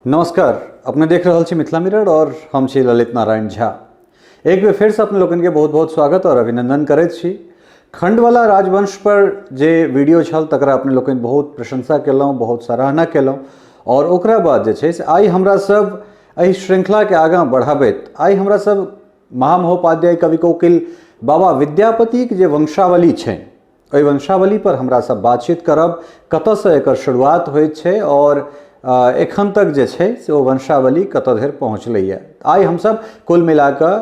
नमस्कार, अपने देख रहल छी मिथिला मिरर और हम छी ललित नारायण झा। एक बेर फेरसँ अपने लोकनिके बहुत बहुत स्वागत और अभिनंदन करैत छी। खंडवाला राजवंश पर जे वीडियो छल तकरा अपने लोकनि बहुत प्रशंसा केलहुँ, बहुत सराहना केलहुँ और ओकरा बाद जे छै से आइ हमरा सब एहि श्रृंखलाके आगाँ बढ़ाबैत आइ हमरा सब महामहोपाध्याय कवि कोकिल बाबा विद्यापतिक जे वंशावली छनि एहि वंशावली पर हमरा सब बातचीत करब, कतऽसँ एकर शुरुआत होइत छै और एखन तक जे छै से ओ वंशावली कतऽ धरि पहुँचलैए। आइ हमसब कुल मिलाकऽ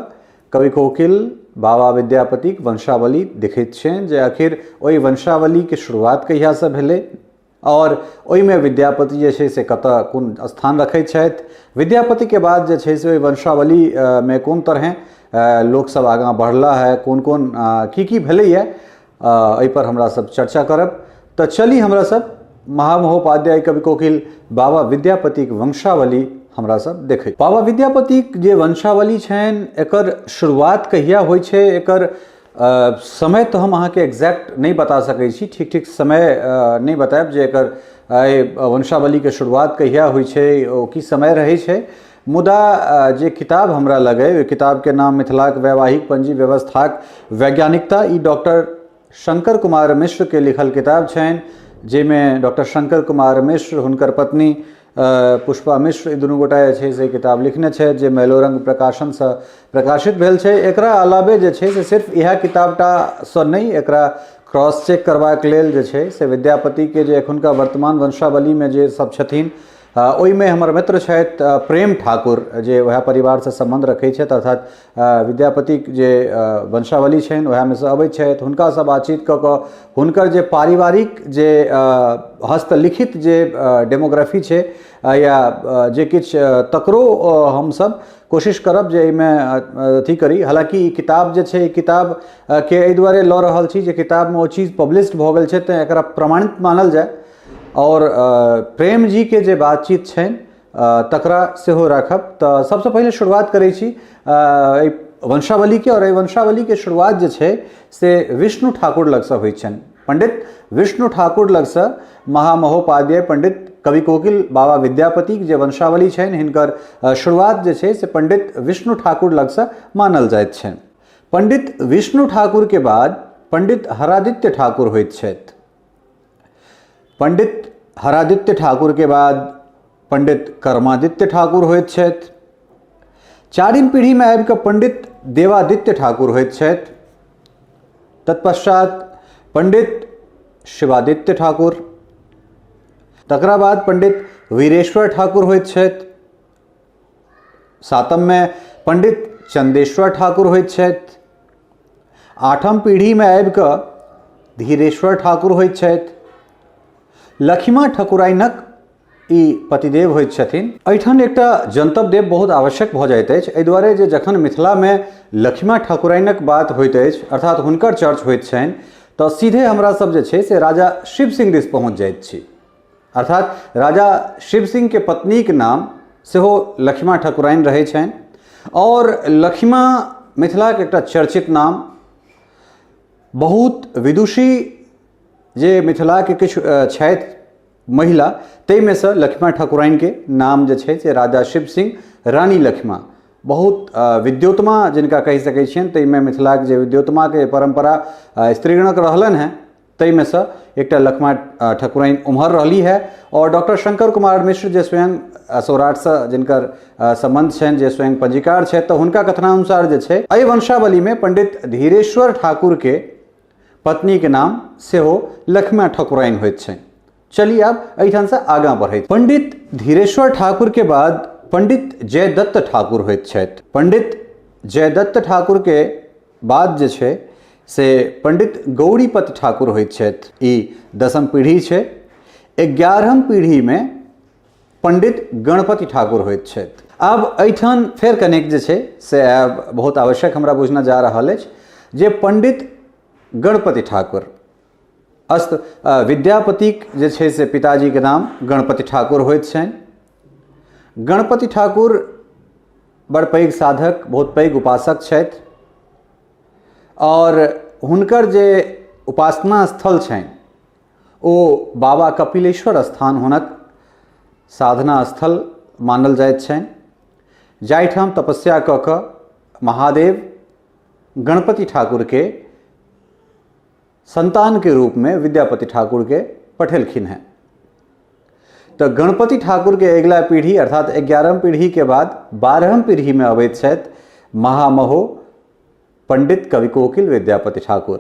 कवि कोकिल बाबा विद्यापतिक वंशावली देखैत छियनि जे आखिर ओहि वंशावलीके शुरुआत कहियासँ भेलै और ओहिमे विद्यापति जे छै से कतऽ कोन स्थान रखै छथि, विद्यापतिके बाद जे छै से ओहि वंशावलीमे कोन तरहें लोकसब आगाँ बढ़ला है, कोन कोन की की भेलैए, एहिपर हमरा सब चर्चा करब। तऽ चली हमरा सब महामहोपाध्याय कवि कोकिल बाबा विद्यापतिक वंशावली हमरा सब देखै। बाबा विद्यापतिक जे वंशावली छनि एकर शुरुआत कहिया होइ छै, एकर समय तऽ हम अहाँके एग्जैक्ट नहि बता सकै छी, ठीक ठीक समय नहि बतायब जे एकर एहि वंशावलीके शुरुआत कहिया होइ छै, ओ की समय रहै छै। मुदा जे किताब हमरा लग अइ ओहि किताबके नाम मिथिलाक वैवाहिक पंजी व्यवस्थाक वैज्ञानिकता, ई डॉक्टर शंकर कुमार मिश्रके लिखल किताब छनि, जाहिमे डॉक्टर शंकर कुमार मिश्र हुनकर पत्नी पुष्पा मिश्र ई दुनू गोटा जे छै से किताब लिखने छथि, जे मैलोरंग प्रकाशनसँ प्रकाशित भेल छै। एकरा अलावे जे छै से सिर्फ इएह किताबटासँ नहि, एकरा क्रॉस चेक करबाक लेल जे छै से विद्यापतिके जे एखुनका वर्तमान वंशावलीमे जे सब छथिन ओहिमे हमर मित्र छथि प्रेम ठाकुर, जे वएह परिवारसँ सम्बन्ध रखै छथि, अर्थात विद्यापतिक जे वंशावली छनि वएहमे सँ अबै छथि। हुनकासँ बातचीत कऽ कऽ हुनकर जे पारिवारिक जे हस्तलिखित जे डेमोग्राफी छै या जे किछु तकरो हमसब कोशिश करब जे एहिमे अथी करी। हालाँकि ई किताब जे छै, ई किताब के एहि दुआरे लऽ रहल छी जे किताबमे ओ चीज पब्लिश्ड भऽ गेल छै, तेँ एकरा प्रमाणित मानल जाय और प्रेम जी के जे बातचीत छनि तकरा सेहो राखब। तऽ सबसँ पहिले शुरुआत करै छी एहि वंशावलीके, और एहि वंशावलीके शुरुआत जे छै से विष्णु ठाकुर लगसँ होइ छनि। पंडित विष्णु ठाकुर लगसँ महामहोपाध्याय पंडित कवि कोकिल बाबा विद्यापतिक जे वंशावली छनि हिनकर शुरुआत जे छै से पंडित विष्णु ठाकुर लगसँ मानल जाइत छनि। पंडित विष्णु ठाकुरके बाद पंडित हरादित्य ठाकुर होइत छथि। पंडित हरादित्य ठाकुर के बाद पंडित कर्मादित्य ठाकुर होइत छथि। चारिम पीढ़ीमे आबि कऽ पंडित देवादित्य ठाकुर होइत छथि। तत्पश्चात पंडित शिवादित्य ठाकुर, तकरा बाद पंडित वीरेश्वर ठाकुर होइत छथि। सातममे पंडित चंदेश्वर ठाकुर होइत छथि। आठम पीढ़ीमे आबि कऽ धीरेश्वर ठाकुर होइत छथि। लखिमा ठकुराइनक ई पतिदेव होइत छथिन। एहिठाम एकटा जनतब देब बहुत आवश्यक भऽ जाइत अछि, एहि दुआरे जे जखन मिथिलामे लखिमा ठकुराइनक बात होइत अछि, अर्थात हुनकर चर्च होइत छनि, तऽ सीधे हमरा सब जे छै से राजा शिव सिंह दिस पहुँच जाइत छी। अर्थात राजा शिव सिंह के पत्नीक नाम सेहो लखिमा ठकुराइन रहै छनि और लखिमा मिथिलाके एकटा चर्चित नाम, बहुत विदुषी जे मिथिलाके किछु छथि महिला, ताहिमे सँ लखिमा ठकुराइनके नाम जे छै से राजा शिव सिंह रानी लखिमा बहुत विद्योत्तमा जिनका कहि सकै छियनि, ताहिमे मिथिलाके जे विद्योत्तमाके परम्परा स्त्रीगणक रहलनि हेँ ताहिमे सँ एकटा लखमा ठकुराइन उम्हर रहली है। और डॉक्टर शंकर कुमार मिश्र जे स्वयं सौराठसँ जिनकर सम्बन्ध छनि, जे स्वयं पंजीकार छथि, तऽ हुनका कथनानुसार जे छै एहि वंशावलीमे पंडित धीरेश्वर ठाकुरके पत्नीके नाम सेहो लखमा ठकुराइन होइत छनि। चली आब एहिठामसँ आगाँ बढ़ैत पंडित धीरेश्वर ठाकुरके बाद पंडित जयदत्त ठाकुर होइत छथि। पंडित जयदत्त ठाकुरके बाद जे छै से पंडित गौरीपति ठाकुर होइत छथि। ई दसम पीढ़ी छै। 11म पीढ़ीमे पंडित गणपति ठाकुर होइत छथि। आब एहिठाम फेर कनेक जे छै से आब बहुत आवश्यक हमरा बुझना जा रहल अछि जे पंडित गणपति ठाकुर अस्त विद्यापतिक जे छै से पिताजीके नाम गणपति ठाकुर होइत छनि। गणपति ठाकुर बड़ पैघ साधक, बहुत पैघ उपासक छथि और हुनकर जे उपासना स्थल छनि ओ बाबा कपिलेश्वर स्थान हुनक साधना स्थल मानल जाइत छनि, जाहिठाम तपस्या कऽ कऽ महादेव गणपति ठाकुरके संतानके रूपमे विद्यापति ठाकुरके पठेलखिन हेँ। तऽ गणपति ठाकुरके अगिला पीढ़ी अर्थात 11म पीढ़ीके बाद 12म पीढ़ीमे अबैत छथि महामहो पंडित कवि कोकिल विद्यापति ठाकुर।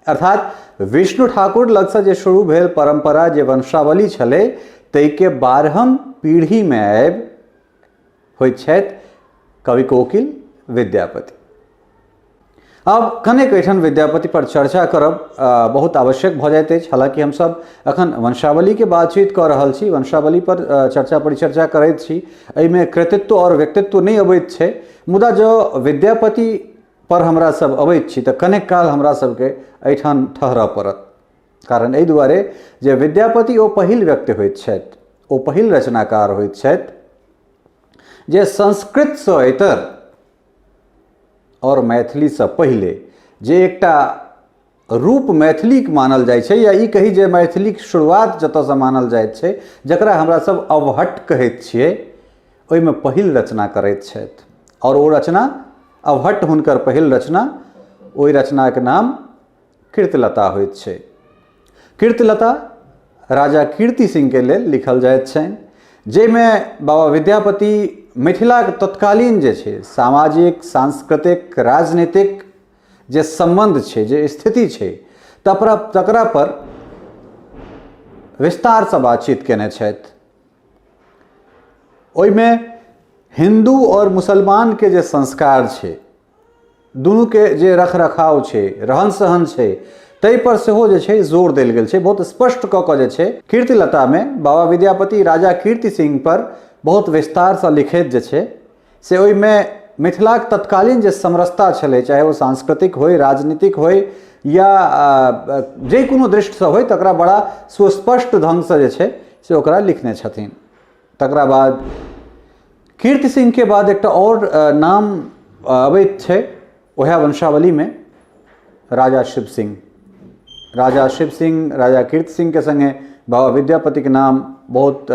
अर्थात विष्णु ठाकुर लगसँ जे शुरू भेल परम्परा, जे वंशावली छलै, ताहिके 12म पीढ़ीमे आबि होइत छथि कवि कोकिल विद्यापति। आब कनेक एहिठाम विद्यापति पर चर्चा करब बहुत आवश्यक भऽ जाइत अछि। हालाँकि हमसभ एखन वंशावलीके बातचीत कऽ रहल छी, वंशावली पर चर्चा परिचर्चा करैत छी, एहिमे कृतित्व आओर व्यक्तित्व नहि अबैत छै, मुदा जँ विद्यापति पर हमरा सब अबैत छी तऽ कनेक काल हमरा सबके एहिठाम ठहरऽ पड़त। कारण एहि दुआरे जे विद्यापति ओ पहिल व्यक्ति होइत छथि, ओ पहिल रचनाकार होइत छथि जे संस्कृतसँ इतर आओर मैथिलीसँ पहिले जे एकटा रूप मैथिलीके मानल जाइ छै, या ई कही जे मैथिलीके शुरुआत जतऽसँ मानल जाइत छै, जकरा हमरा सब अवहट्ट कहैत छियै, ओहिमे पहिल रचना करैत छथि। आओर ओ रचना अवहट्ट हुनकर पहिल रचना, ओहि रचनाके नाम कीर्तिलता होइत छै। कीर्तिलता राजा कीर्ति सिंहके लेल लिखल जाइत छनि, जाहिमे बाबा विद्यापति मिथिलाके तत्कालीन जे छै सामाजिक, सांस्कृतिक, राजनीतिक जे सम्बन्ध छै, जे स्थिति छै, तकरा पर विस्तारसँ बातचीत केने छथि। ओहिमे हिन्दू आओर मुसलमानके जे संस्कार छै, दुनूके जे रख रखाव छै, रहन सहन छै, ताहिपर सेहो जे छै जोर देल गेल छै। बहुत स्पष्ट कऽ कऽ जे छै कीर्तिलतामे बाबा विद्यापति राजा कीर्ति सिंह पर बहुत विस्तारसँ लिखैत जे छै से ओहिमे मिथिलाक तत्कालीन जे समरसता छलै, चाहे ओ सांस्कृतिक होइ, राजनीतिक होइ या जे कोनो दृष्टिसँ होइ, तकरा बड़ा सुस्पष्ट ढङ्गसँ जे छै से ओकरा लिखने छथिन। तकरा बाद कीर्ति सिंहके बाद एकटा आओर नाम अबैत छै वएह वंशावलीमे, राजा शिव सिंह। राजा शिव सिंह, राजा कीर्ति सिंहके सङ्गे बाबा विद्यापतिके नाम बहुत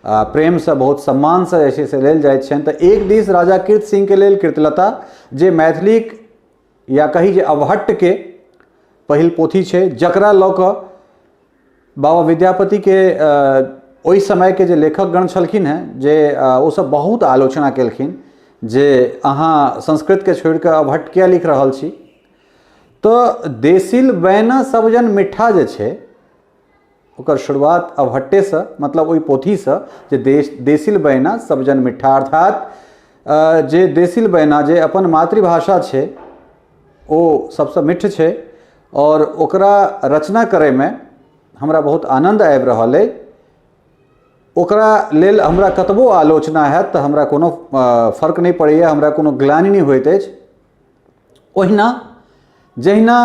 प्रेमसँ, बहुत सम्मानसँ जे छै से लेल जाइत छनि। तऽ एक दिस राजा कीर्ति सिंहके लेल कीर्तिलता, जे मैथिलीक या कही जे अवहट्टके पहिल पोथी छै, जकरा लऽ कऽ बाबा विद्यापतिके ओहि समयके जे लेखकगण छलखिन हेँ, जे ओसभ बहुत आलोचना केलखिन जे अहाँ संस्कृतके छोड़िकऽ अवहट्ट किया लिख रहल छी। तऽ देसिल बैना सबजन मिठा जे छै ओकर शुरुआत अवहट्टेसँ, मतलब ओहि पोथीसँ जे देसिल बैना सबजन मिठा, अर्थात जे देसिल बैना जे अपन मातृभाषा छै ओ सबसँ मिठ छै और ओकरा रचना करैमे हमरा बहुत आनन्द आबि रहल अइ। ओकरा लेल हमरा कतबो आलोचना हैत तऽ हमरा कोनो फर्क नहि पड़ैए, हमरा कोनो ग्लानि नहि होइत अछि। ओहिना जहिना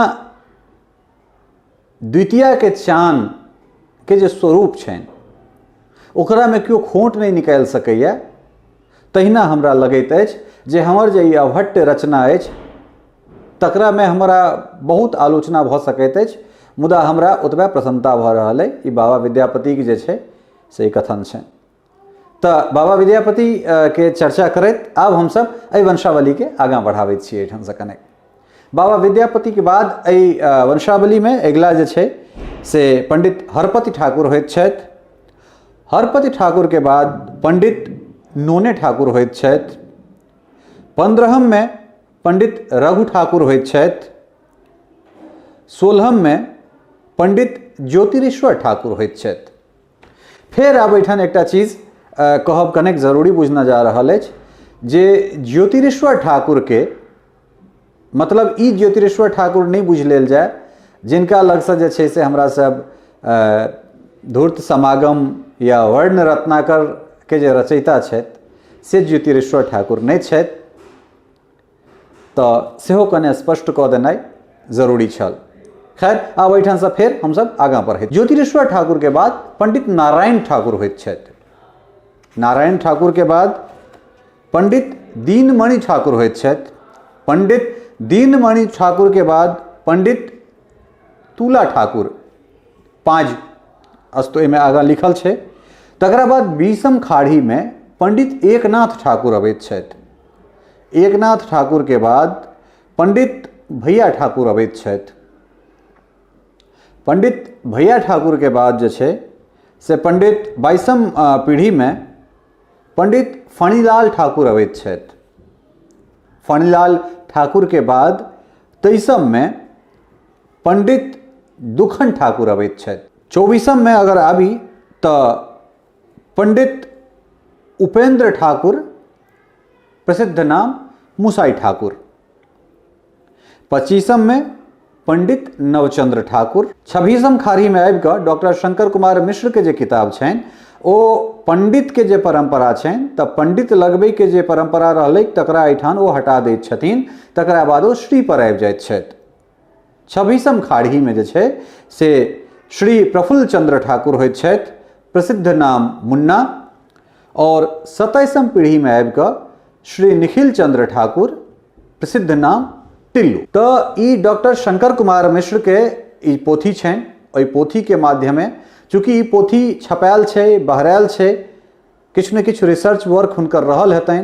द्वितीयाके चानके जे स्वरूप छनि ओकरामे केओ खोट नहि निकालि सकैए, तहिना हमरा लगैत अछि जे हमर जे ई अवहट्ट रचना अछि तकरामे हमरा बहुत आलोचना भऽ सकैत अछि, मुदा हमरा ओतबे प्रसन्नता भऽ रहल अइ। ई बाबा विद्यापतिके जे छै से ई कथन छनि। तऽ बाबा विद्यापति के चर्चा करैत आब हमसब एहि वंशावलीके आगाँ बढ़ाबैत छी एहिठामसँ कनेक। बाबा विद्यापतिके बाद एहि वंशावलीमे अगिला जे छै से पंडित हरपति ठाकुर होइत छथि। हरपति ठाकुरके बाद पंडित नोने ठाकुर होइत छथि। 15ममे पंडित रघु ठाकुर होइत छथि। 16ममे पंडित ज्योतिरीश्वर ठाकुर होइत छथि। फेर आब एहिठाम एकटा चीज कहब कनेक जरूरी बुझना जा रहल अछि जे ज्योतिरीश्वर ठाकुरके मतलब ई ज्योतिरीश्वर ठाकुर नहि बुझि लेल जाय जिनका लगसँ जे छै से हमरा सब धूर्त समागम या वर्ण रत्नाकरके जे रचयिता छथि से ज्योतिरीश्वर ठाकुर नहि छथि, तऽ सेहो कने स्पष्ट कऽ देनाइ जरूरी छल। खैर आब एहिठामसँ फेर हमसब आगाँ बढ़ैत ज्योतिरीश्वर ठाकुरके बाद पंडित नारायण ठाकुर होइत छथि। नारायण ठाकुरके बाद पंडित दीनमणि ठाकुर होइत छथि। पंडित दीनमणि ठाकुरके बाद पंडित तुला ठाकुर पाँच अस्तु एहिमे आगाँ लिखल छै। तकरा बाद 20म खाड़ीमे पंडित एकनाथ ठाकुर अबैत छथि। एकनाथ ठाकुरके बाद पंडित भैया ठाकुर अबैत छथि। पंडित भैया ठाकुरके बाद जे छै से पंडित 22म पीढ़ीमे पंडित फणिलाल ठाकुर अबैत छथि। फणिलाल ठाकुरके बाद 23ममे पंडित दुखन ठाकुर अबैत छथि। 24ममे अगर आबी तऽ पंडित उपेंद्र ठाकुर, प्रसिद्ध नाम मुसाई ठाकुर। 25ममे पंडित नवचंद्र ठाकुर। 26म खाड़ीमे आबि कऽ डॉक्टर शंकर कुमार मिश्रके जे किताब छनि ओ पंडितके जे परंपरा छनि तऽ पंडित लगबैके जे परंपरा रहलै तकरा एहिठाम ओ हटा दैत छथिन। तकरा बाद ओ श्री पर आबि जाइत छथि। 26म खाड़ीमे जे छै से श्री प्रफुल्ल चंद्र ठाकुर होइत छथि, प्रसिद्ध नाम मुन्ना। और 27म पीढ़ीमे आबि कऽ श्री निखिल चंद्र ठाकुर, प्रसिद्ध नाम टिल्लू। तऽ ई डॉक्टर शंकर कुमार मिश्रके ई पोथी छनि। ओहि पोथीके माध्यमे चूँकि ई पोथी छपायल छै, बहरायल छै, किछु ने किछु रिसर्च वर्क हुनकर रहल हेतनि,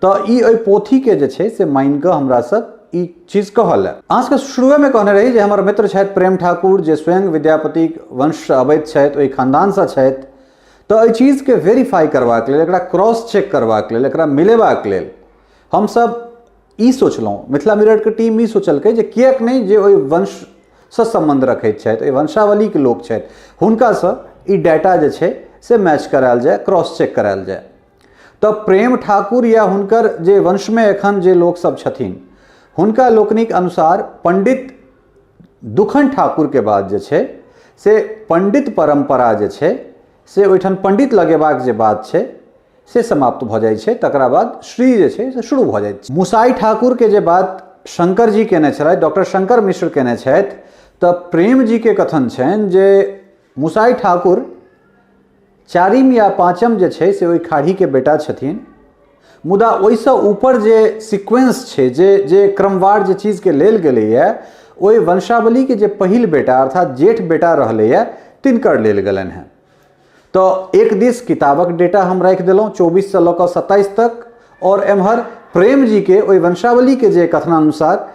तऽ ई ओहि पोथीके जे छै से मानि कऽ हमरा सब ई चीज कहल है। अहाँ सबके शुरुएमे कहने रही जे हमर मित्र छथि प्रेम ठाकुर, जे स्वयं विद्यापतिक वंशसँ अबैत छथि, ओहि खानदानसँ छथि। तऽ एहि चीजके वेरीफाई करबाक लेल, एकरा क्रॉस चेक करबाक लेल, एकरा मिलेबाक लेल हमसब ई सोचलहुँ, मिथिला मिररके टीम ई सोचलकै जे किएक नहि जे ओहि वंशसँ सम्बन्ध रखैत छथि, ओहि वंशावलीके लोक छथि, हुनकासँ ई डाटा जे छै से मैच करायल जाय, क्रॉस चेक करायल जाय। तऽ प्रेम ठाकुर या हुनकर जे वंशमे एखन जे लोकसब छथिन हुनका लोकनिक अनुसार पंडित दुखन ठाकुरके बाद जे छै से पंडित परम्परा जे छै से ओहिठाम पंडित लगेबाक जे बात छै से समाप्त भऽ जाइ छै। तकरा बाद श्री जे छै से शुरू भऽ जाइ छै। मुसाई ठाकुरके जे बात शंकर जी केने छलथि, डॉक्टर शंकर मिश्र केने छथि, तऽ प्रेम जीके कथन छनि जे मुसाई ठाकुर 4म या 5म जे छै से ओहि खाड़ीके बेटा छथिन, मुदा ओहिसँ ऊपर जे सिक्वेंस छै, जे क्रमवार जे चीजके लेल गेलैए, ओहि वंशावलीके जे पहिल बेटा अर्थात जेठ बेटा रहलैए तिनकर लेल गेलनि हेँ। तऽ एक दिस किताबक डेटा हम राखि देलहुँ 24 से लऽ कऽ 27 तक, और एम्हर प्रेम जीके ओहि वंशावलीके जे कथनानुसार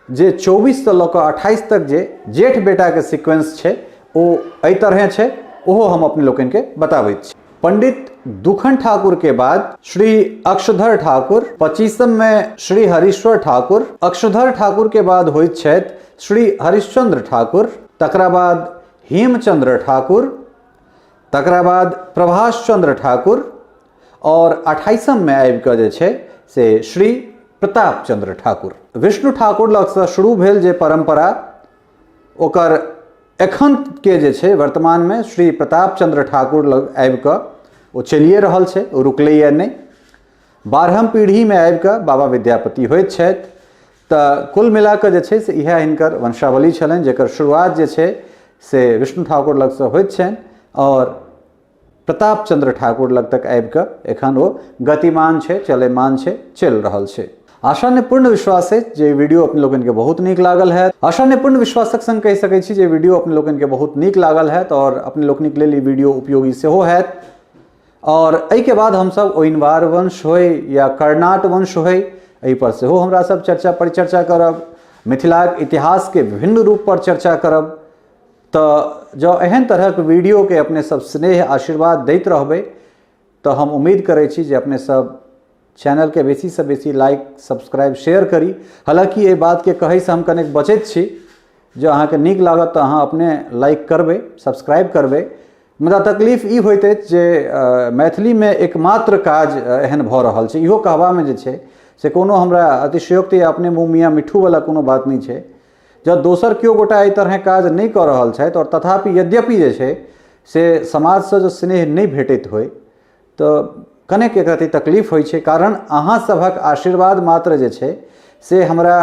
जे 24 से लऽ कऽ 28 तक जे जेठ बेटाके सिक्वेंस छै ओ एहि तरहे छै, ओहो हम अपने लोकनिके बताबैत छी। पंडित दुखन ठाकुर के बाद श्री अक्षधर ठाकुर, 25ममे श्री हरीश्वर ठाकुर, अक्षधर ठाकुर के बाद होइत छथि श्री हरिश्चंद्र ठाकुर, तकरा बाद हेमचंद्र ठाकुर, तकरा बाद प्रभाष चंद्र ठाकुर, और 28ममे आबि कऽ जे छै से श्री प्रताप चंद्र ठाकुर। विष्णु ठाकुर लगसँ शुरू भेल जे परंपरा, ओकर एखन के जे छै वर्तमानमे श्री प्रताप चंद्र ठाकुर लग आबि कऽ ओ चलिए रहल छै, ओ रुकलैए नहि। 12म पीढ़ीमे आबि कऽ बाबा विद्यापति होइत छथि। तऽ कुल मिलाकऽ जे छै से इएह हिनकर वंशावली छलनि, जकर शुरुआत जे छै से विष्णु ठाकुर लगसँ होइत छनि और प्रताप चंद्र ठाकुर लग तक आबि कऽ एखन ओ गतिमान छै, चलयमान छै, चलि रहल छै। आशा ने पूर्ण विश्वास अछि जे वीडियो अपने लोकनिके बहुत नीक लागल हैत। आशा ने पूर्ण विश्वासक संग कहि सकै छी जे वीडियो अपने लोकनिके बहुत नीक लागल हैत और अपने लोकनिक लेल ई वीडियो उपयोगी सेहो हैत। और एहिके बाद हमसब ओइनवार वंश होइ या कर्णाट वंश होइ, एहि पर सेहो हमरा सब चर्चा परिचर्चा करब, मिथिलाक इतिहासके विभिन्न रूप पर चर्चा करब। तऽ जँ एहन तरहक वीडियोके अपने सब स्नेह आशीर्वाद दैत रहबै तऽ हम उम्मीद करै छी जे अपने सब चैनलके बेसीसँ बेसी लाइक सब्सक्राइब शेयर करी। हालाँकि एहि बातके कहैसँ हम कनेक बचैत छी, जँ अहाँके नीक लागत तऽ अहाँ अपने लाइक करबै, सब्सक्राइब करबै, मुदा तकलीफ ई होइत अछि जे मैथिलीमे एकमात्र काज एहन भऽ रहल छै। इहो कहबामे जे छै से कोनो हमरा अतिशयोक्ति या अपने मुँह मियाँ मिट्ठूवला कोनो बात नहि छै। जँ दोसर केओ गोटा एहि तरहे काज नहि कऽ रहल छथि आओर तथापि यद्यपि जे छै से समाजसँ जँ स्नेह नहि भेटैत होइ तऽ कनेक एक रत्ती तकलीफ होइ छै, कारण अहाँ सभक आशीर्वाद मात्र जे छै से हमरा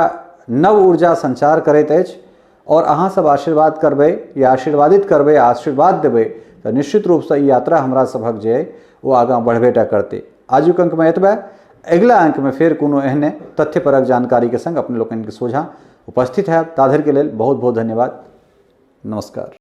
नव ऊर्जा संचार करैत अछि। आओर अहाँ सब आशीर्वाद करबै या आशीर्वादित करबै, आशीर्वाद देबै तऽ निश्चित रूपसँ ई यात्रा हमरा सभक जे अइ ओ आगाँ बढ़बे टा करतै। आजुक अंकमे एतबे, अगिला अंकमे फेर कोनो एहने तथ्यपरक जानकारीके संग अपने लोकनिके सोझाँ उपस्थित हैब। ताधरिके लेल बहुत बहुत धन्यवाद, नमस्कार।